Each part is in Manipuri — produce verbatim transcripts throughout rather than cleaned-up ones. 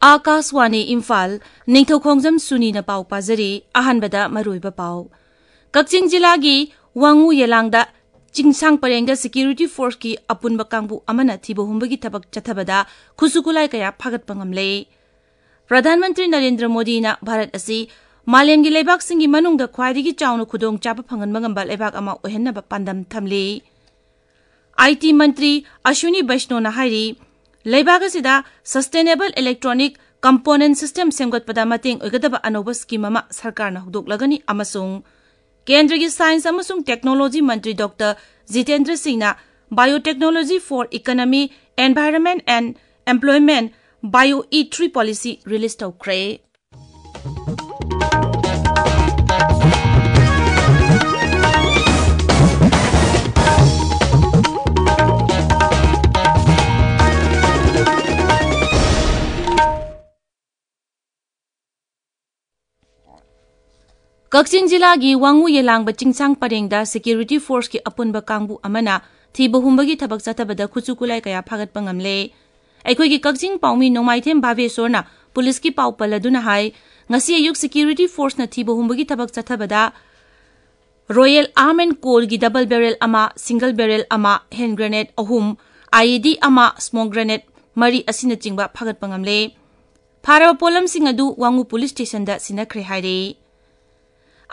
ꯑꯥꯀꯥꯁꯋꯥꯅꯤ ꯏꯝꯐꯥꯜ, ꯅꯤꯡꯊꯧꯈꯣꯡꯖꯝ ꯁꯨꯅꯤꯅ ꯄꯥꯎ ꯄꯥꯖꯔꯤ꯫ ꯑꯍꯥꯟꯕꯗ ꯃꯔꯨꯑꯣꯏꯕ ꯄꯥꯎ꯫ ꯀꯛꯆꯤꯡ ꯖꯤꯂꯥꯒꯤ ꯋꯥꯉꯨ ꯌꯦꯂꯥꯡꯗ ꯆꯤꯡꯁꯥꯡ ꯄꯔꯦꯡꯗ ꯁꯦꯀ꯭ꯌꯨꯔꯤꯇꯤ ꯐꯣꯔꯁꯀꯤ ꯑꯄꯨꯟꯕ ꯀꯥꯡꯕꯨ ꯑꯃꯅ ꯊꯤꯕ ꯍꯨꯝꯕꯒꯤ ꯊꯕꯛ ꯆꯠꯊꯕꯗ ꯈꯨꯠꯁꯨ ꯈꯨꯠꯂꯥꯏ ꯀꯌꯥ ꯐꯥꯒꯠꯄ ꯉꯝꯂꯦ꯫ ꯄ꯭ꯔꯙꯥꯟ ꯃꯟꯇ꯭ꯔꯤ ꯅꯔꯦꯟꯗ꯭ꯔ ꯃꯣꯗꯤꯅ ꯚꯥꯔꯠ ꯑꯁꯤ ꯃꯥꯂꯦꯝꯒꯤ ꯂꯩꯕꯥꯛꯁꯤꯡꯒꯤ ꯃꯅꯨꯡꯗ ꯈ꯭ꯋꯥꯏꯗꯒꯤ ꯆꯥꯎꯅ ꯈꯨꯗꯣꯡꯆꯥꯕ ꯐꯪꯍꯟꯕ ꯉꯝꯕ ꯂꯩꯕꯥꯛ ꯑꯃ ꯑꯣꯏꯍꯟꯅꯕ ꯄꯥꯟꯗꯝ ꯊꯝꯂꯤ꯫ ꯑꯥꯏ ꯇꯤ ꯃꯟꯇ꯭ꯔꯤ ꯑꯁ꯭ꯋꯤꯅꯤ ꯕꯩꯁꯅꯣꯅ ꯍꯥꯏꯔꯤ, ꯂꯩꯕꯥꯛ ꯑꯁꯤꯗ sustainable electronic component system ꯁꯦꯝꯒꯠꯄꯗ ꯃꯇꯦꯡ ꯑꯣꯏꯒꯗꯕ ꯑꯅꯧꯕ ꯁ꯭ꯀꯤꯝ ꯑꯃ ꯁꯔꯀꯥꯔꯅ ꯍꯧꯗꯣꯛꯂꯒꯅꯤ ꯑꯃꯁꯨꯡ ꯀꯦꯟꯗ꯭ꯔꯒꯤ ꯁꯥꯏꯟꯁ ꯑꯃꯁꯨꯡ ꯇꯦꯛꯅꯣꯂꯣꯖꯤ ꯃꯟꯇ꯭ꯔꯤ ꯗꯣꯛꯇꯔ ꯖꯤꯇꯦꯟꯗ꯭ꯔ ꯁꯤꯡꯅ Biotechnology for Economy, Environment and Employment, Bio E three Policy release ꯇꯧꯈ꯭ꯔꯦ꯫ ꯀꯛꯆꯤꯡ ꯖꯤꯂꯥꯒꯤ ꯋꯥꯉꯨ ꯌꯦꯂꯥꯡꯕ ꯆꯤꯡꯁꯥꯡ ꯄꯔꯦꯡꯗ ꯁꯦꯀ꯭ꯌꯨꯔꯤꯇꯤ ꯐꯣꯔꯁꯀꯤ ꯑꯄꯨꯟꯕ ꯀꯥꯡꯕꯨ ꯑꯃꯅ ꯊꯤꯕ ꯍꯨꯝꯕꯒꯤ ꯊꯕꯛ ꯆꯠꯊꯕꯗ ꯈꯨꯠꯁꯨ ꯈꯨꯠꯂꯥꯏ ꯀꯌꯥ ꯐꯥꯒꯠꯄ ꯉꯝꯂꯦ꯫ ꯑꯩꯈꯣꯏꯒꯤ ꯀꯛꯆꯤꯡ ꯄꯥꯎꯃꯤ ꯅꯣꯡꯃꯥꯏꯊꯦꯝ ꯚꯥꯕꯦꯁꯣꯔꯅ ꯄꯨꯂꯤꯁꯀꯤ ꯄꯥꯎ ꯄꯜꯂꯗꯨꯅ ꯍꯥꯏ, ꯉꯁꯤ ꯑꯌꯨꯛ ꯁꯦꯀ꯭ꯌꯨꯔꯤꯇꯤ ꯐꯣꯔꯁꯅ ꯊꯤꯕ ꯍꯨꯝꯕꯒꯤ ꯊꯕꯛ ꯆꯠꯊꯕꯗ ꯔꯣꯌꯦꯜ ꯑꯥꯔꯝ ꯑꯦꯟ ꯀꯣꯜꯒꯤ ꯗꯕꯜ ꯕꯦꯔꯦꯜ ꯑꯃ, ꯁꯤꯡꯒꯜ ꯕꯦꯔꯦꯜ ꯑꯃ, ꯍꯦꯟ ꯒ꯭ꯔꯦꯅꯦꯗ ꯑꯍꯨꯝ, ꯑꯥꯏ ꯏ ꯗꯤ ꯑꯃ, ꯁ꯭ꯃꯣꯛ ꯒ꯭ꯔꯦꯅꯦꯗ ꯃꯔꯤ ꯑꯁꯤꯅꯆꯤꯡꯕ ꯐꯥꯒꯠꯄ ꯉꯝꯂꯦ꯫ ꯐꯥꯔꯕ ꯄꯣꯠꯂꯝꯁꯤꯡ ꯑꯗꯨ ꯋꯥꯉꯨ ꯄꯨꯂꯤꯁ ꯁ꯭ꯇꯦꯁꯟꯗ ꯁꯤꯟꯅꯈ꯭ꯔꯦ ꯍꯥꯏꯔꯦ꯫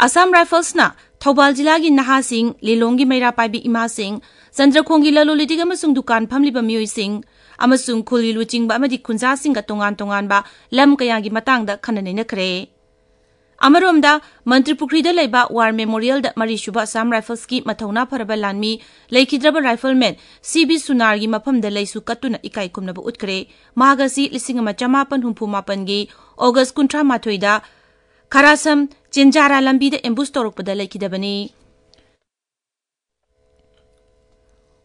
ꯑꯁꯥꯝ ꯔꯥꯏꯐꯜꯁꯅ ꯊꯧꯕꯥꯜ ꯖꯤꯂꯥꯒꯤ ꯅꯍꯥꯁꯤꯡ, ꯂꯤꯂꯣꯡꯒꯤ ꯃꯩꯔꯥ ꯄꯥꯏꯕꯤ ꯏꯃꯥꯁꯤꯡ, ꯆꯟꯗ꯭ꯔꯈꯣꯡꯒꯤ ꯂꯂꯣꯟ ꯏꯇꯤꯛ ꯑꯃꯁꯨꯡ ꯗꯨꯀꯥꯟ ꯐꯝꯂꯤꯕ ꯃꯤꯑꯣꯏꯁꯤꯡ ꯑꯃꯁꯨꯡ ꯈꯨꯜꯒꯤ ꯂꯨꯆꯤꯡꯕ ꯑꯃꯗꯤ ꯈꯨꯟꯖꯥꯁꯤꯡꯒ ꯇꯣꯉꯥꯟ ꯇꯣꯉꯥꯟꯕ ꯂꯝ ꯀꯌꯥꯒꯤ ꯃꯇꯥꯡꯗ ꯈꯟꯅ ꯅꯩꯅꯈ꯭ꯔꯦ꯫ ꯑꯃꯔꯣꯝꯗ, ꯃꯟꯇ꯭ꯔꯤ ꯄꯨꯈ꯭ꯔꯤꯗ ꯂꯩꯕ ꯋꯥꯔ ꯃꯦꯃꯣꯔꯤꯌꯦꯜꯗ ꯃꯔꯤꯁꯨꯕ ꯑꯁꯥꯝ ꯔꯥꯏꯐꯜꯁꯀꯤ ꯃꯊꯧꯅꯥ ꯐꯔꯕ ꯂꯥꯟꯃꯤ, ꯂꯩꯈꯤꯗ꯭ꯔꯕ ꯔꯥꯏꯐꯜꯃꯦꯟ ꯁꯤ ꯕꯤ ꯁꯨꯅꯥꯔꯒꯤ ꯃꯐꯝꯗ ꯂꯩꯁꯨ ꯀꯠꯇꯨꯅ ꯏꯀꯥꯏ ꯈꯨꯝꯅꯕ ꯎꯠꯈ꯭ꯔꯦ꯫ ꯃꯍꯥꯛ ꯑꯁꯤ ꯂꯤꯁꯤꯡ ꯑꯃ ꯆꯃꯥꯄꯟ ꯍꯨꯝꯐꯨ ꯃꯥꯄꯟꯒꯤ ꯑꯣꯒꯁ ꯀꯨꯟꯊ꯭ꯔꯥ ꯃꯥꯊꯣꯏꯗ ꯈꯔꯥꯁꯝ ꯆꯤꯟꯖꯥꯔꯥ ꯂꯝꯕꯤꯗ ꯑꯦꯝꯕꯨꯁ ꯇꯧꯔꯛꯄꯗ ꯂꯩꯈꯤꯗꯕꯅꯤ꯫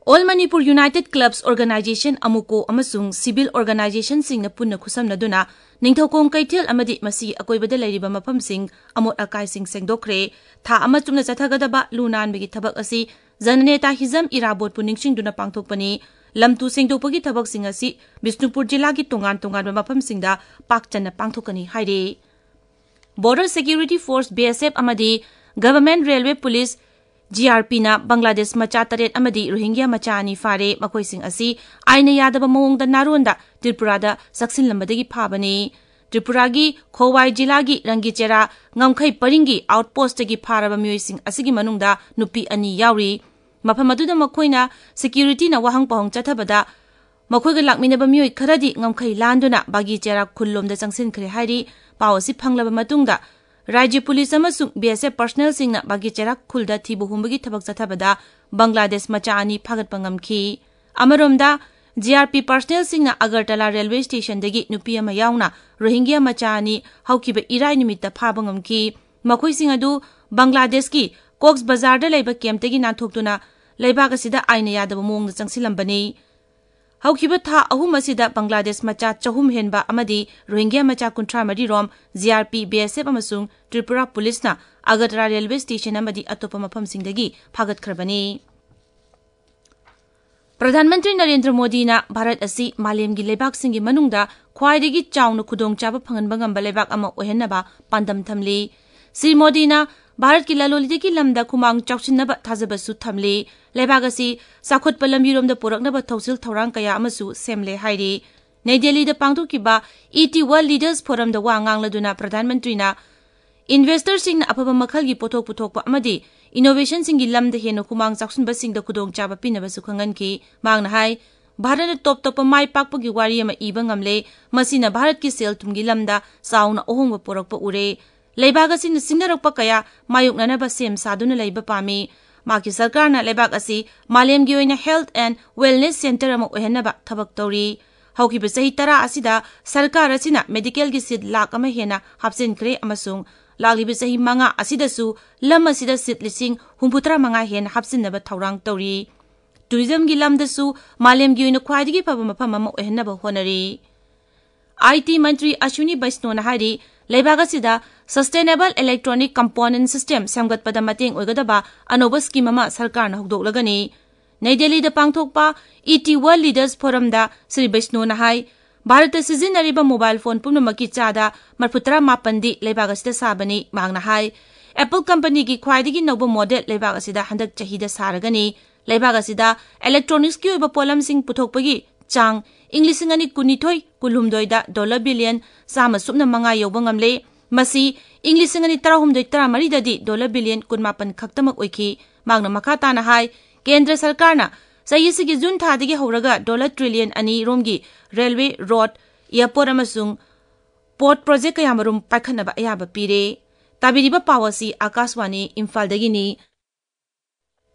All Manipur United Clubs Organisation, ꯑꯃꯨꯀꯣ, ꯑꯃꯁꯨꯡ ꯁꯤꯚꯤꯜ ꯑꯣꯔꯒꯅꯥꯏꯖꯦꯁꯟꯁꯤꯡꯅ ꯄꯨꯟꯅ ꯈꯨꯠꯁꯝꯅꯗꯨꯅ ꯅꯤꯡꯊꯧꯈꯣꯡ ꯀꯩꯊꯦꯜ ꯑꯃꯗꯤ ꯃꯁꯤꯒꯤ ꯑꯀꯣꯏꯕꯗ ꯂꯩꯔꯤꯕ ꯃꯐꯝꯁꯤꯡ ꯑꯃꯣꯠ ꯑꯀꯥꯏꯁꯤꯡ ꯁꯦꯡꯗꯣꯛꯈ꯭ꯔꯦ꯫ ꯊꯥ ꯑꯃ ꯆꯨꯞꯅ ꯆꯠꯊꯒꯗꯕ ꯂꯨ ꯅꯥꯟꯕꯒꯤ ꯊꯕꯛ ꯑꯁꯤ ꯖꯅꯅꯦꯇꯥ ꯍꯤꯖꯝ ꯏꯔꯥꯕꯣꯠꯄꯨ ꯅꯤꯡꯁꯤꯡꯗꯨꯅ ꯄꯥꯡꯊꯣꯛꯄꯅꯤ꯫ ꯂꯝ ꯇꯨ ꯁꯦꯡꯗꯣꯛꯄꯒꯤ ꯊꯕꯛꯁꯤꯡ ꯑꯁꯤ ꯕꯤꯁꯅꯨꯄꯨꯔ ꯖꯤꯂꯥꯒꯤ ꯇꯣꯉꯥꯟ ꯇꯣꯉꯥꯟꯕ ꯃꯐꯝꯁꯤꯡꯗ ꯄꯥꯛ ꯆꯟꯅ ꯄꯥꯡꯊꯣꯛꯀꯅꯤ ꯍꯥꯏꯔꯤ꯫ Border Security Force, B S F, ꯑꯃꯗꯤ Government Railway Police, G R P, ꯅ ꯕꯪꯒ꯭ꯂꯥꯗꯦꯁ ꯃꯆꯥ ꯇꯔꯦꯠ ꯑꯃꯗꯤ ꯔꯣꯍꯤꯡꯒ꯭ꯌꯥ ꯃꯆꯥ ꯑꯅꯤ ꯐꯥꯔꯦ꯫ ꯃꯈꯣꯏꯁꯤꯡ ꯑꯁꯤ ꯑꯥꯏꯟꯅ ꯌꯥꯗꯕ ꯃꯑꯣꯡꯗ ꯅꯥꯔꯣꯟꯗ ꯇ꯭ꯔꯤꯄꯨꯔꯥꯗ ꯆꯪꯁꯤꯜꯂꯝꯕꯗꯒꯤ ꯐꯥꯕꯅꯤ꯫ ꯇ꯭ꯔꯤꯄꯨꯔꯥꯒꯤ ꯈꯣꯋꯥꯏ ꯖꯤꯂꯥꯒꯤ ꯔꯪꯒꯤꯆꯦꯔꯥ ꯉꯝꯈꯩ ꯄꯔꯤꯡꯒꯤ ꯑꯥꯎꯠꯄꯣꯁꯇꯒꯤ ꯐꯥꯔꯕ ꯃꯤꯑꯣꯏꯁꯤꯡ ꯑꯁꯤꯒꯤ ꯃꯅꯨꯡꯗ ꯅꯨꯄꯤ ꯑꯅꯤ ꯌꯥꯎꯔꯤ꯫ ꯃꯐꯝ ꯑꯗꯨꯗ ꯃꯈꯣꯏꯅ ꯁꯦꯀ꯭ꯌꯨꯔꯤꯇꯤꯅ ꯋꯥꯍꯪ ꯄꯥꯎꯍꯪ ꯆꯠꯊꯕꯗ ꯃꯈꯣꯏꯒ ꯂꯥꯛꯃꯤꯟꯅꯕ ꯃꯤꯑꯣꯏ ꯈꯔꯗꯤ ꯉꯝꯈꯩ ꯂꯥꯟꯗꯨꯅ ꯕꯥꯒꯤꯆꯦꯔꯥ ꯈꯨꯜꯂꯣꯝꯗ ꯆꯪꯁꯤꯟꯈ꯭ꯔꯦ ꯍꯥꯏꯔꯤ꯫ ꯄꯥꯎ ꯑꯁꯤ ꯐꯪꯂꯕ ꯃꯇꯨꯡꯗ ꯔꯥꯖ꯭ꯌ ꯄꯨꯂꯤꯁ ꯑꯃꯁꯨꯡ B S F ꯄꯔꯁꯅꯦꯜꯁꯤꯡꯅ ꯕꯥꯒꯤꯆꯦꯔꯥ ꯈꯨꯜꯗ ꯊꯤꯕ ꯍꯨꯝꯕꯒꯤ ꯊꯕꯛ ꯆꯠꯊꯕꯗ ꯕꯪꯒ꯭ꯂꯥꯗꯦꯁ ꯃꯆꯥ ꯑꯅꯤ ꯐꯥꯒꯠꯄ ꯉꯝꯈꯤ꯫ ꯑꯃꯔꯣꯝꯗ, G R P ꯄꯔꯁꯅꯦꯜꯁꯤꯡꯅ Agartala railway ꯁ꯭ꯇꯦꯁꯟꯗꯒꯤ ꯅꯨꯄꯤ ꯑꯃ ꯌꯥꯎꯅ ꯔꯣꯍꯤꯡꯒ꯭ꯌꯥ ꯃꯆꯥ ꯑꯅꯤ ꯍꯧꯈꯤꯕ ꯏꯔꯥꯏ ꯅꯨꯃꯤꯠꯇ ꯐꯥꯕ ꯉꯝꯈꯤ꯫ ꯃꯈꯣꯏꯁꯤꯡ ꯑꯗꯨ ꯕꯪꯒ꯭ꯂꯥꯗꯦꯁꯀꯤ ꯀꯣꯛꯁ ꯕꯖꯥꯔꯗ ꯂꯩꯕ ꯀꯦꯝꯞꯇꯒꯤ ꯅꯥꯟꯊꯣꯛꯇꯨꯅ ꯂꯩꯕꯥꯛ ꯑꯁꯤꯗ ꯑꯥꯏꯟꯅ ꯌꯥꯗꯕ ꯃꯑꯣꯡꯗ ꯆꯪꯁꯤꯜꯂꯝꯕꯅꯤ꯫ ꯍꯧꯈꯤꯕ ꯊꯥ ꯑꯍꯨꯝ ꯑꯁꯤꯗ ꯕꯪꯒ꯭ꯂꯥꯗꯦꯁ ꯃꯆꯥ ꯆꯍꯨꯝ ꯍꯦꯟꯕ ꯑꯃꯗꯤ ꯔꯣꯍꯤꯡꯒ꯭ꯌꯥ ꯃꯆꯥ ꯀꯨꯟꯊ꯭ꯔꯥ ꯃꯔꯤ ꯔꯣꯝ G R P, B S F ꯑꯃꯁꯨꯡ ꯇ꯭ꯔꯤꯄꯨꯔꯥ ꯄꯨꯂꯤꯁꯅ ꯑꯒꯔꯇꯂꯥ ꯔꯦꯜꯋꯦ ꯁ꯭ꯇꯦꯁꯟ ꯑꯃꯗꯤ ꯑꯇꯣꯞꯄ ꯃꯐꯝꯁꯤꯡꯗꯒꯤ ꯐꯥꯒꯠꯈ꯭ꯔꯕꯅꯤ꯫ ꯄ꯭ꯔꯙꯥꯟ ꯃꯟꯇ꯭ꯔꯤ ꯅꯔꯦꯟꯗ꯭ꯔ ꯃꯣꯗꯤꯅ ꯚꯥꯔꯠ ꯑꯁꯤ ꯃꯥꯂꯦꯝꯒꯤ ꯂꯩꯕꯥꯛꯁꯤꯡꯒꯤ ꯃꯅꯨꯡꯗ ꯈ꯭ꯋꯥꯏꯗꯒꯤ ꯆꯥꯎꯅ ꯈꯨꯗꯣꯡꯆꯥꯕ ꯐꯪꯍꯟꯕ ꯉꯝꯕ ꯂꯩꯕꯥꯛ ꯑꯃ ꯑꯣꯏꯍꯟꯅꯕ ꯄꯥꯟꯗꯝ ꯊꯝꯂꯤ꯫ ꯁ꯭ꯔꯤ ꯃꯣꯗꯤꯅ ꯚꯥꯔꯠꯀꯤ ꯂꯂꯣꯟ ꯏꯇꯤꯛꯀꯤ ꯂꯝꯗ ꯈꯨꯃꯥꯡ ꯆꯥꯎꯁꯤꯟꯅꯕ ꯊꯥꯖꯕꯁꯨ ꯊꯝꯂꯤ꯫ ꯂꯩꯕꯥꯛ ꯑꯁꯤ ꯆꯥꯎꯈꯠꯄ ꯂꯝꯕꯤꯔꯣꯝꯗ ꯄꯨꯔꯛꯅꯕ ꯊꯧꯁꯤꯜ ꯊꯧꯔꯥꯡ ꯀꯌꯥ ꯑꯃꯁꯨ ꯁꯦꯝꯂꯦ ꯍꯥꯏꯔꯤ꯫ ꯅꯩ ꯗꯦꯜꯂꯤꯗ ꯄꯥꯡꯊꯣꯛꯈꯤꯕ E T World Leaders Forumꯗ ꯋꯥ ꯉꯥꯡꯂꯗꯨꯅ ꯄ꯭ꯔꯙꯥꯟ ꯃꯟꯇ꯭ꯔꯤꯅ ꯏꯟꯚꯦꯁꯇꯔꯁꯤꯡꯅ ꯑꯐꯕ ꯃꯈꯜꯒꯤ ꯄꯣꯠꯊꯣꯛ ꯄꯨꯊꯣꯛꯄ ꯑꯃꯗꯤ ꯏꯅꯣꯚꯦꯁꯟꯁꯤꯡꯒꯤ ꯂꯝꯗ ꯍꯦꯟꯅ ꯈꯨꯃꯥꯡ ꯆꯥꯎꯁꯤꯟꯕꯁꯤꯡꯗ ꯈꯨꯗꯣꯡꯆꯥꯕ ꯄꯤꯅꯕꯁꯨ ꯈꯪꯍꯟꯈꯤ꯫ ꯃꯍꯥꯛꯅ ꯍꯥꯏ, ꯚꯥꯔꯠꯅ ꯇꯣꯞ ꯇꯣꯞꯄ ꯃꯥꯏ ꯄꯥꯛꯄꯒꯤ ꯋꯥꯔꯤ ꯑꯃ ꯏꯕ ꯉꯝꯂꯦ꯫ ꯃꯁꯤꯅ ꯚꯥꯔꯠꯀꯤ ꯁꯦꯜ ꯊꯨꯝꯒꯤ ꯂꯝꯗ ꯆꯥꯎꯅ ꯑꯍꯣꯡꯕ ꯄꯨꯔꯛꯄ ꯎꯔꯦ꯫ ꯂꯩꯕꯥꯛ ꯑꯁꯤꯅ ꯁꯤꯡꯅꯔꯛꯄ ꯀꯌꯥ ꯃꯥꯌꯣꯛꯅꯅꯕ ꯁꯦꯝ ꯁꯥꯗꯨꯅ ꯂꯩꯕ ꯄꯥꯝꯃꯤ꯫ ꯃꯍꯥꯛꯀꯤ ꯁꯔꯀꯥꯔꯅ ꯂꯩꯕꯥꯛ ꯑꯁꯤ ꯃꯥꯂꯦꯝꯒꯤ ꯑꯣꯏꯅ health and wellness centre ꯑꯃ ꯑꯣꯏꯍꯟꯅꯕ ꯊꯕꯛ ꯇꯧꯔꯤ꯫ ꯍꯧꯈꯤꯕ ꯆꯍꯤ ꯇꯔꯥ ꯑꯁꯤꯗ ꯁꯔꯀꯥꯔ ꯑꯁꯤꯅ ꯃꯦꯗꯤꯀꯦꯜꯒꯤ ꯁꯤꯠ ꯂꯥꯈ ꯑꯃ ꯍꯦꯟꯅ ꯍꯥꯞꯆꯤꯟꯈ꯭ꯔꯦ ꯑꯃꯁꯨꯡ ꯂꯥꯛꯂꯤꯕ ꯆꯍꯤ ꯃꯉꯥ ꯑꯁꯤꯗꯁꯨ ꯂꯝ ꯑꯁꯤꯗ ꯁꯤꯠ ꯂꯤꯁꯤꯡ ꯍꯨꯝꯐꯨꯇꯔꯥ ꯃꯉꯥ ꯍꯦꯟꯅ ꯍꯥꯞꯆꯤꯟꯅꯕ ꯊꯧꯔꯥꯡ ꯇꯧꯔꯤ꯫ ꯇꯨꯔꯤꯖꯝꯒꯤ ꯂꯝꯗꯁꯨ ꯃꯥꯂꯦꯝꯒꯤ ꯑꯣꯏꯅ ꯈ꯭ꯋꯥꯏꯗꯒꯤ ꯐꯕ ꯃꯐꯝ ꯑꯃ ꯑꯣꯏꯍꯟꯅꯕ ꯍꯣꯠꯅꯔꯤ꯫ I T ꯃꯟꯇ꯭ꯔꯤ ꯑꯁ꯭ꯋꯤꯅꯤ ꯕꯩꯁꯅꯣꯅ ꯍꯥꯏꯔꯤ, ꯂꯩꯕꯥꯛ ꯑꯁꯤꯗ Sustainable Electronic Component System ꯁꯦꯝꯒꯠꯄꯗ ꯃꯇꯦꯡ ꯑꯣꯏꯒꯗꯕ ꯑꯅꯧꯕ ꯁ꯭ꯀꯤꯝ ꯑꯃ ꯁꯔꯀꯥꯔꯅ ꯍꯧꯗꯣꯛꯂꯒꯅꯤ꯫ ꯅꯩ ꯗꯦꯜꯂꯤꯗ ꯄꯥꯡꯊꯣꯛꯄ ꯏ ꯇꯤ ꯋꯥꯔꯜ ꯂꯤꯗꯔꯁ ꯐꯣꯔꯝꯗ ꯁ꯭ꯔꯤ ꯕꯩꯁꯅꯣꯅ ꯍꯥꯏ, ꯚꯥꯔꯠꯇ ꯁꯤꯖꯤꯟꯅꯔꯤꯕ ꯃꯣꯕꯥꯏꯜ ꯐꯣꯟ ꯄꯨꯝꯅꯃꯛꯀꯤ ꯆꯥꯗ ꯃꯔꯐꯨ ꯇꯔꯥ ꯃꯥꯄꯟꯗꯤ ꯂꯩꯕꯥꯛ ꯑꯁꯤꯗ ꯁꯥꯕꯅꯤ꯫ ꯃꯍꯥꯛꯅ ꯍꯥꯏ, ꯑꯦꯄꯜ ꯀꯝꯄꯅꯤꯒꯤ ꯈ꯭ꯋꯥꯏꯗꯒꯤ ꯅꯧꯕ ꯃꯣꯗꯦꯜ ꯂꯩꯕꯥꯛ ꯑꯁꯤꯗ ꯍꯟꯗꯛ ꯆꯍꯤꯗ ꯁꯥꯔꯒꯅꯤ꯫ ꯂꯩꯕꯥꯛ ꯑꯁꯤꯗ ꯏꯂꯦꯛꯇ꯭ꯔꯣꯅꯤꯛꯁꯀꯤ ꯑꯣꯏꯕ ꯄꯣꯠꯂꯝꯁꯤꯡ ꯄꯨꯊꯣꯛꯄꯒꯤ ꯆꯥꯡ ꯏꯪ ꯂꯤꯁꯤꯡ ꯑꯅꯤ ꯀꯨꯟꯅꯤꯊꯣꯏ ꯀꯨꯟꯍꯨꯝꯗꯣꯏꯗ ꯗꯣꯂꯔ ꯕꯤꯂꯤꯌꯟ ꯆꯥꯝꯃ ꯁꯨꯞꯅ ꯃꯉꯥ ꯌꯧꯕ ꯉꯝꯂꯦ꯫ ꯃꯁꯤ ꯏꯪ ꯂꯤꯁꯤꯡ ꯑꯅꯤ ꯇꯔꯥꯍꯨꯝꯗꯣꯏ ꯇꯔꯥꯃꯔꯤꯗꯗꯤ ꯗꯣꯂꯔ ꯕꯤꯂꯤꯌꯟ ꯀꯨꯟꯃꯥꯄꯟ ꯈꯛꯇꯃꯛ ꯑꯣꯏꯈꯤ꯫ ꯃꯍꯥꯛꯅ ꯃꯈꯥ ꯇꯥꯅ ꯍꯥꯏ, ꯀꯦꯟꯗ꯭ꯔ ꯁꯔꯀꯥꯔꯅ ꯆꯍꯤ ꯑꯁꯤꯒꯤ ꯖꯨꯟ ꯊꯥꯗꯒꯤ ꯍꯧꯔꯒ ꯗꯣꯂꯔ ꯇ꯭ꯔꯤꯂꯤꯌꯟ ꯑꯅꯤ ꯔꯣꯝꯒꯤ ꯔꯦꯜꯋꯦ, ꯔꯣꯗ, ꯑꯦꯌꯔꯄꯣꯔꯠ ꯑꯃꯁꯨꯡ ꯄꯣꯔꯠ ꯄ꯭ꯔꯣꯖꯦꯛ ꯀꯌꯥꯃꯔꯨꯝ ꯄꯥꯏꯈꯠꯅꯕ ꯑꯌꯥꯕ ꯄꯤꯔꯦ꯫ ꯇꯥꯕꯤꯔꯤꯕ ꯄꯥꯎ ꯑꯁꯤ ꯑꯥꯀꯥꯁꯋꯥꯅꯤ ꯏꯝꯐꯥꯜꯗꯒꯤꯅꯤ꯫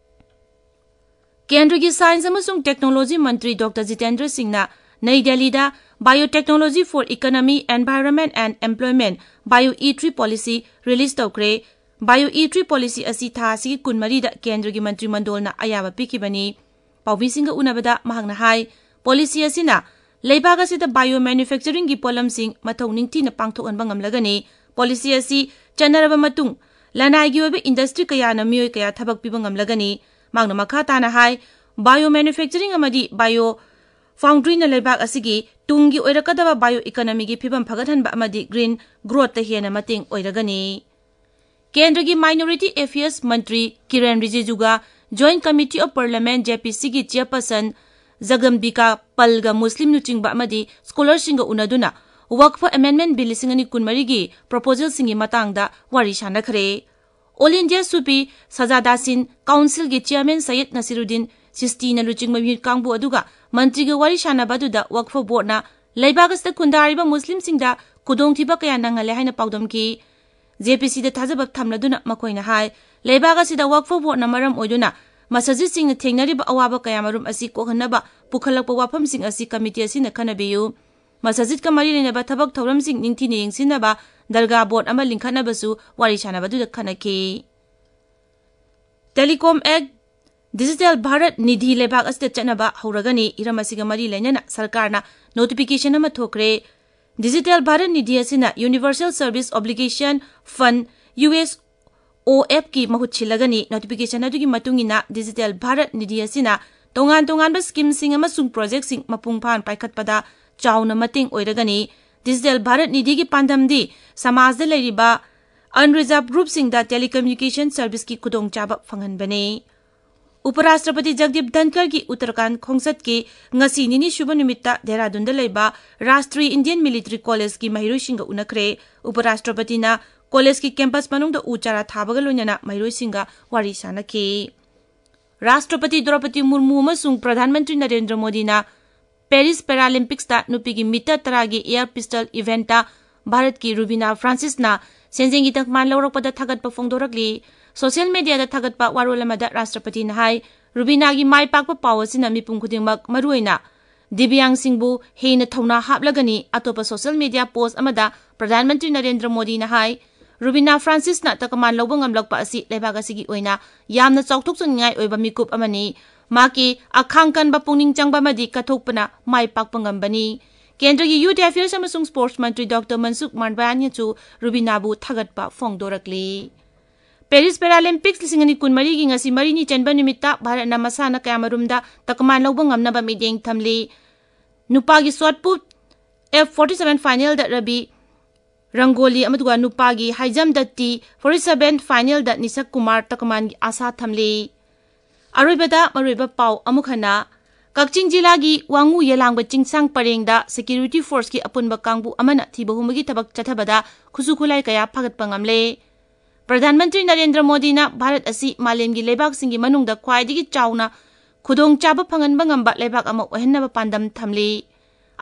ꯀꯦꯟꯗ꯭ꯔꯒꯤ ꯁꯥꯏꯟꯁ ꯑꯃꯁꯨꯡ ꯇꯦꯛꯅꯣꯂꯣꯖꯤ ꯃꯟꯇ꯭ꯔꯤ ꯗꯣꯛꯇꯔ ꯖꯤꯇꯦꯟꯗ꯭ꯔ ꯁꯤꯡꯅ ꯅꯩ ꯗꯦꯜꯂꯤꯗ Biotechnology for Economy, Environment and Employment, Bio E three Policy release ꯇꯧꯈ꯭ꯔꯦ꯫ Bio E three Policy ꯑꯁꯤ ꯊꯥ ꯑꯁꯤꯒꯤ ꯀꯨꯟꯃꯔꯤꯗ ꯀꯦꯟꯗ꯭ꯔꯒꯤ ꯃꯟꯇ꯭ꯔꯤ ꯃꯟꯗꯣꯜꯅ ꯑꯌꯥꯕ ꯄꯤꯈꯤꯕꯅꯤ꯫ ꯄꯥꯎꯃꯤꯁꯤꯡꯒ ꯎꯅꯕꯗ ꯃꯍꯥꯛꯅ ꯍꯥꯏ, ꯄꯣꯂꯤꯁꯤ ꯑꯁꯤꯅ ꯂꯩꯕꯥꯛ ꯑꯁꯤꯗ bio manufacturing ꯒꯤ ꯄꯣꯠꯂꯝꯁꯤꯡ ꯃꯊꯧ ꯅꯤꯡꯊꯤꯅ ꯄꯥꯡꯊꯣꯛꯍꯟꯕ ꯉꯝꯂꯒꯅꯤ꯫ ꯄꯣꯂꯤꯁꯤ ꯑꯁꯤ ꯆꯠꯅꯔꯕ ꯃꯇꯨꯡ, ꯂꯅꯥꯏꯒꯤ ꯑꯣꯏꯕ ꯏꯟꯗꯁꯇ꯭ꯔꯤ ꯀꯌꯥꯅ ꯃꯤꯑꯣꯏ ꯀꯌꯥ ꯊꯕꯛ ꯄꯤꯕ ꯉꯝꯂꯒꯅꯤ꯫ ꯃꯍꯥꯛꯅ ꯃꯈꯥ ꯇꯥꯅ ꯍꯥꯏ, bio manufacturing ꯑꯃꯗꯤ bio foundry ꯅ ꯂꯩꯕꯥꯛ ꯑꯁꯤꯒꯤ ꯇꯨꯡꯒꯤ ꯑꯣꯏꯔꯛꯀꯗꯕ bio economy ꯒꯤ ꯐꯤꯕꯝ ꯐꯒꯠꯍꯟꯕ ꯑꯃꯗꯤ green growth ꯇ ꯍꯦꯟꯅ ꯃꯇꯦꯡ ꯑꯣꯏꯔꯒꯅꯤ꯫ ꯀꯦꯟꯗ꯭ꯔꯒꯤ Minority Affairs Mantri ꯀꯤꯔꯦꯟ ꯔꯤꯖꯤꯖꯨꯒ Joint Committee of Parliament, J P C ꯒꯤ chairperson ꯖꯒꯝꯕꯤꯀꯥ ꯄꯜꯒ ꯃꯨꯁꯂꯤꯝ ꯂꯨꯆꯤꯡꯕ ꯑꯃꯗꯤ ꯁ꯭ꯀꯣꯂꯔꯁꯤꯡꯒ ꯎꯅꯗꯨꯅ ꯋꯛꯐ Amendment Bill ꯂꯤꯁꯤꯡ ꯑꯅꯤ ꯀꯨꯟꯃꯔꯤꯒꯤ ꯄ꯭ꯔꯣꯄꯣꯖꯦꯜꯁꯤꯡꯒꯤ ꯃꯇꯥꯡꯗ ꯋꯥꯔꯤ ꯁꯥꯟꯅꯈ꯭ꯔꯦ꯫ All India Sufi Sajadasin Council ꯒꯤ chairman ꯁꯌꯤꯗ ꯅꯁꯤꯔꯨꯗꯤꯟ ꯁꯤꯁꯇꯤꯅ ꯂꯨꯆꯤꯡꯕ ꯃꯤꯍꯨꯠ ꯀꯥꯡꯕꯨ ꯑꯗꯨꯒ ꯃꯟꯇ꯭ꯔꯤꯒ ꯋꯥꯔꯤ ꯁꯥꯟꯅꯕ ꯑꯗꯨꯗ ꯋꯛꯐ ꯕꯣꯔꯗꯅ ꯂꯩꯕꯥꯛ ꯑꯁꯤꯗ ꯈꯨꯟꯗꯥꯔꯤꯕ ꯃꯨꯁꯂꯤꯝꯁꯤꯡꯗ ꯈꯨꯗꯣꯡꯊꯤꯕ ꯀꯌꯥ ꯅꯪꯍꯜꯂꯦ ꯍꯥꯏꯅ ꯄꯥꯎꯗꯝꯈꯤ꯫ ꯖꯦ ꯄꯤ ꯁꯤꯗ ꯊꯥꯖꯕ ꯊꯝꯂꯗꯨꯅ ꯃꯈꯣꯏꯅ ꯍꯥꯏ, ꯂꯩꯕꯥꯛ ꯑꯁꯤꯗ ꯋꯛꯐ ꯕꯣꯔꯗꯅ ꯃꯔꯝ ꯑꯣꯏꯗꯨꯅ ꯃꯁꯖꯤꯗꯁꯤꯡꯅ ꯊꯦꯡꯅꯔꯤꯕ ꯑꯋꯥꯕ ꯀꯌꯥꯃꯔꯨꯝ ꯑꯁꯤ ꯀꯣꯛꯍꯟꯅꯕ ꯄꯨꯈꯠꯂꯛꯄ ꯋꯥꯐꯝꯁꯤꯡ ꯑꯁꯤ ꯀꯃꯤꯇꯤ ꯑꯁꯤꯅ ꯈꯟꯅꯕꯤꯌꯨ꯫ ꯃꯁꯖꯤꯗꯀ ꯃꯔꯤ ꯂꯩꯅꯕ ꯊꯕꯛ ꯊꯧꯔꯝꯁꯤꯡ ꯅꯤꯡꯊꯤꯅ ꯌꯦꯡꯁꯤꯟꯅꯕ ꯗꯔꯒꯥ ꯕꯣꯔꯗ ꯑꯃ ꯂꯤꯡꯈꯠꯅꯕꯁꯨ ꯋꯥꯔꯤ ꯁꯥꯟꯅꯕꯗꯨꯗ ꯈꯟꯅꯈꯤ꯫ Telecom Act, Digital Bharat Nidhi ꯂꯩꯕꯥꯛ ꯑꯁꯤꯗ ꯆꯠꯅꯕ ꯍꯧꯔꯒꯅꯤ꯫ ꯍꯤꯔꯝ ꯑꯁꯤꯒ ꯃꯔꯤ ꯂꯩꯅꯅ ꯁꯔꯀꯥꯔꯅ notification ꯑꯃ ꯊꯣꯛꯈ꯭ꯔꯦ꯫ Digital Bharat Nidhi ꯑꯁꯤꯅ Universal Service Obligation Fund, U S ꯑꯣ ꯑꯦꯐꯀꯤ ꯃꯍꯨꯠ ꯁꯤꯜꯂꯒꯅꯤ꯫ ꯅꯣꯇꯤꯐꯤꯀꯦꯁꯟ ꯑꯗꯨꯒꯤ ꯃꯇꯨꯡ ꯏꯟꯅ ꯗꯤꯖꯤꯇꯦꯜ ꯚꯥꯔꯠ ꯅꯤꯙꯤ ꯑꯁꯤꯅ ꯇꯣꯉꯥꯟ ꯇꯣꯉꯥꯟꯕ ꯁ꯭ꯀꯤꯝꯁꯤꯡ ꯑꯃꯁꯨꯡ ꯄ꯭ꯔꯣꯖꯦꯛꯁꯤꯡ ꯃꯄꯨꯡ ꯐꯥꯅ ꯄꯥꯏꯈꯠꯄꯗ ꯆꯥꯎꯅ ꯃꯇꯦꯡ ꯑꯣꯏꯔꯒꯅꯤ꯫ ꯗꯤꯖꯤꯇꯦꯜ ꯚꯥꯔꯠ ꯅꯤꯙꯤꯒꯤ ꯄꯥꯟꯗꯝꯗꯤ ꯁꯃꯥꯖꯗ ꯂꯩꯔꯤꯕ ꯑꯟꯔꯤꯖꯥꯔꯚ ꯒ꯭ꯔꯨꯞꯁꯤꯡꯗ ꯇꯦꯂꯤꯀꯝꯃ꯭ꯌꯨꯅꯤꯀꯦꯁꯟ ꯁꯔꯚꯤꯁꯀꯤ ꯈꯨꯗꯣꯡꯆꯥꯕ ꯐꯪꯍꯟꯕꯅꯤ꯫ ꯎꯄꯔꯥꯁꯇ꯭ꯔꯄꯇꯤ ꯖꯒꯗꯤꯞ ꯙꯟꯀꯔꯒꯤ ꯎꯠꯇꯔꯥꯈꯟꯗ ꯈꯣꯡꯆꯠꯀꯤ ꯉꯁꯤ ꯅꯤꯅꯤ ꯁꯨꯕ ꯅꯨꯃꯤꯠꯇ ꯗꯦꯍꯔꯥꯗꯨꯟꯗ ꯂꯩꯕ ꯔꯥꯁꯇ꯭ꯔꯤꯌ ꯏꯟꯗꯤꯌꯟ ꯃꯤꯂꯤꯇꯔꯤ ꯀꯣꯂꯦꯖꯀꯤ ꯃꯍꯩꯔꯣꯏꯁꯤꯡꯒ ꯎꯅꯈ꯭ꯔꯦ꯫ ꯎꯄꯔꯥꯁꯇ꯭ꯔꯄꯇꯤꯅ ꯀꯣꯂꯦꯖꯀꯤ ꯀꯦꯝꯄꯁ ꯃꯅꯨꯡꯗ ꯎ ꯆꯥꯔꯥ ꯊꯥꯕꯒ ꯂꯣꯏꯅꯅ ꯃꯍꯩꯔꯣꯏꯁꯤꯡꯒ ꯋꯥꯔꯤ ꯁꯥꯅꯈꯤ꯫ ꯔꯥꯁꯇ꯭ꯔꯄꯇꯤ ꯗ꯭ꯔꯧꯄꯗꯤ ꯃꯨꯔꯃꯨ ꯑꯃꯁꯨꯡ ꯄ꯭ꯔꯙꯥꯟ ꯃꯟꯇ꯭ꯔꯤ ꯅꯔꯦꯟꯗ꯭ꯔ ꯃꯣꯗꯤꯅ ꯄꯦꯔꯤꯁ ꯄꯦꯔꯥꯂꯤꯝꯄꯤꯛꯁꯇ ꯅꯨꯄꯤꯒꯤ ꯃꯤꯇꯔ ꯇꯔꯥꯒꯤ ꯑꯦꯌꯔ ꯄꯤꯁꯇꯜ ꯏꯚꯦꯟꯠꯇ ꯚꯥꯔꯠꯀꯤ ꯔꯨꯕꯤꯅꯥ ꯐ꯭ꯔꯥꯟꯁꯤꯁꯅ ꯁꯦꯟꯖꯦꯡꯒꯤ ꯇꯛꯃꯥꯟ ꯂꯧꯔꯛꯄꯗ ꯊꯥꯒꯠꯄ ꯐꯣꯡꯗꯣꯔꯛꯂꯤ꯫ ꯁꯣꯁꯤꯌꯦꯜ ꯃꯤꯗꯤꯌꯥꯗ ꯊꯥꯒꯠꯄ ꯋꯥꯔꯣꯜ ꯑꯃꯗ ꯔꯥꯁꯇ꯭ꯔꯄꯇꯤꯅ ꯍꯥꯏ, ꯔꯨꯕꯤꯅꯥꯒꯤ ꯃꯥꯏ ꯄꯥꯛꯄ ꯄꯥꯎ ꯑꯁꯤꯅ ꯃꯤꯄꯨꯝ ꯈꯨꯗꯤꯡꯃꯛ, ꯃꯔꯨꯑꯣꯏꯅ ꯗꯤꯕ꯭ꯌꯥꯡꯁꯤꯡꯕꯨ ꯍꯦꯟꯅ ꯊꯧꯅꯥ ꯍꯥꯞꯂꯒꯅꯤ꯫ ꯑꯇꯣꯞꯄ ꯁꯣꯁꯤꯌꯦꯜ ꯃꯤꯗꯤꯌꯥ ꯄꯣꯁ꯭ꯠ ꯑꯃꯗ ꯄ꯭ꯔꯙꯥꯟ ꯃꯟꯇ꯭ꯔꯤ ꯅꯔꯦꯟꯗ꯭ꯔ ꯃꯣꯗꯤꯅ ꯍꯥꯏ, ꯔꯨꯕꯤꯅꯥ ꯐ꯭ꯔꯥꯟꯁꯤꯁꯅ ꯇꯛꯃꯥꯟ ꯂꯧꯕ ꯉꯝꯂꯛꯄ ꯑꯁꯤ ꯂꯩꯕꯥꯛ ꯑꯁꯤꯒꯤ ꯑꯣꯏꯅ ꯌꯥꯝꯅ ꯆꯥꯎꯊꯣꯛꯆꯅꯤꯡꯉꯥꯏ ꯑꯣꯏꯕ ꯃꯤꯀꯨꯞ ꯑꯃꯅꯤ꯫ ꯃꯍꯥꯛꯀꯤ ꯑꯈꯥꯡ ꯀꯟꯕ, ꯄꯨꯛꯅꯤꯡ ꯆꯪꯕ ꯑꯃꯗꯤ ꯀꯠꯊꯣꯛꯄꯅ ꯃꯥꯏ ꯄꯥꯛꯄ ꯉꯝꯕꯅꯤ꯫ ꯀꯦꯟꯗ꯭ꯔꯒꯤ ꯌꯨꯊ ꯑꯦꯐꯤꯌꯔꯁ ꯑꯃꯁꯨꯡ ꯁ꯭ꯄꯣꯔꯠꯁ ꯃꯟꯇ꯭ꯔꯤ ꯗꯣꯛꯇꯔ ꯃꯟꯁꯨꯈ ꯃꯥꯟꯗꯥꯚꯤꯌꯥꯅꯁꯨ ꯔꯨꯕꯤꯅꯥꯕꯨ ꯊꯥꯒꯠꯄ ꯐꯣꯡꯗꯣꯔꯛꯂꯤ꯫ ꯄꯦꯔꯤꯁ ꯄꯦꯔꯥꯂꯤꯝꯄꯤꯛꯁ ꯂꯤꯁꯤꯡ ꯑꯅꯤ ꯀꯨꯟꯃꯔꯤꯒꯤ ꯉꯁꯤ ꯃꯔꯤꯅꯤ ꯆꯟꯕ ꯅꯨꯃꯤꯠꯇ ꯚꯥꯔꯠꯅ ꯃꯁꯥꯟꯅ ꯀꯌꯥꯃꯔꯨꯝꯗ ꯇꯛꯃꯥꯟ ꯂꯧꯕ ꯉꯝꯅꯕ ꯃꯤꯠꯌꯦꯡ ꯊꯝꯂꯤ꯫ ꯅꯨꯄꯥꯒꯤ ꯁꯣꯠ ꯄꯨꯠ ꯑꯦꯐ ꯐꯣꯔꯇꯤ ꯁꯚꯦꯟ ꯐꯥꯏꯅꯦꯜꯗ ꯔꯕꯤ ꯔꯪꯒꯣꯂꯤ ꯑꯃꯗꯨꯒ ꯅꯨꯄꯥꯒꯤ ꯍꯥꯏ ꯖꯝꯞꯇ ꯇꯤ ꯐꯣꯔꯇꯤ ꯁꯚꯦꯟ ꯐꯥꯏꯅꯦꯜꯗ ꯅꯤꯁꯛ ꯀꯨꯃꯥꯔ ꯇꯛꯃꯥꯟꯒꯤ ꯑꯥꯁꯥ ꯊꯝꯂꯤ꯫ ꯑꯔꯣꯏꯕꯗ ꯃꯔꯨꯑꯣꯏꯕ ꯄꯥꯎ ꯑꯃꯨꯛ ꯍꯟꯅ꯫ ꯀꯛꯆꯤꯡ ꯖꯤꯂꯥꯒꯤ ꯋꯥꯉꯨ ꯌꯦꯂꯥꯡꯕ ꯆꯤꯡꯁꯥꯡ ꯄꯔꯦꯡꯗ ꯁꯦꯀ꯭ꯌꯨꯔꯤꯇꯤ ꯐꯣꯔꯁꯀꯤ ꯑꯄꯨꯟꯕ ꯀꯥꯡꯕꯨ ꯑꯃꯅ ꯊꯤꯕ ꯍꯨꯝꯕꯒꯤ ꯊꯕꯛ ꯆꯠꯊꯕꯗ ꯈꯨꯠꯁꯨ ꯈꯨꯠꯂꯥꯏ ꯀꯌꯥ ꯐꯥꯒꯠꯄ ꯉꯝꯂꯦ꯫ ꯄ꯭ꯔꯙꯥꯟ ꯃꯟꯇ꯭ꯔꯤ ꯅꯔꯦꯟꯗ꯭ꯔ ꯃꯣꯗꯤꯅ ꯚꯥꯔꯠ ꯑꯁꯤ ꯃꯥꯂꯦꯝꯒꯤ ꯂꯩꯕꯥꯛꯁꯤꯡꯒꯤ ꯃꯅꯨꯡꯗ ꯈ꯭ꯋꯥꯏꯗꯒꯤ ꯆꯥꯎꯅ ꯈꯨꯗꯣꯡꯆꯥꯕ ꯐꯪꯍꯟꯕ ꯉꯝꯕ ꯂꯩꯕꯥꯛ ꯑꯃ ꯑꯣꯏꯍꯟꯅꯕ ꯄꯥꯟꯗꯝ ꯊꯝꯂꯤ꯫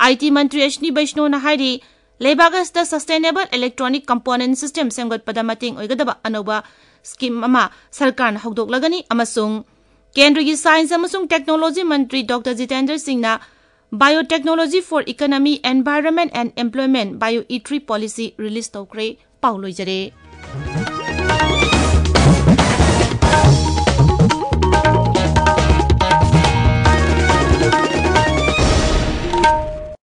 ꯑꯥꯏ ꯇꯤ ꯃꯟꯇ꯭ꯔꯤ ꯑꯁ꯭ꯅꯤ ꯕꯩꯁꯅꯣꯅ ꯍꯥꯏꯔꯤ, ꯂꯩꯕꯥꯛ ꯑꯁꯤꯗ sustainable electronic component system ꯁꯦꯝꯒꯠꯄꯗ ꯃꯇꯦꯡ ꯑꯣꯏꯒꯗꯕ ꯑꯅꯧꯕ ꯁ꯭ꯀꯤꯝ ꯑꯃ ꯁꯔꯀꯥꯔꯅ ꯍꯧꯗꯣꯛꯂꯒꯅꯤ ꯑꯃꯁꯨꯡ ꯀꯦꯟꯗ꯭ꯔꯒꯤ ꯁꯥꯏꯟꯁ ꯑꯃꯁꯨꯡ ꯇꯦꯛꯅꯣꯂꯣꯖꯤ ꯃꯟꯇ꯭ꯔꯤ ꯗꯣꯛꯇꯔ ꯖꯤꯇꯦꯟꯗ꯭ꯔ ꯁꯤꯡꯅ Biotechnology for Economy, Environment and Employment, bio E three policy release ꯇꯧꯈ꯭ꯔꯦ꯫ ꯄꯥꯎ ꯂꯣꯏꯖꯔꯦ꯫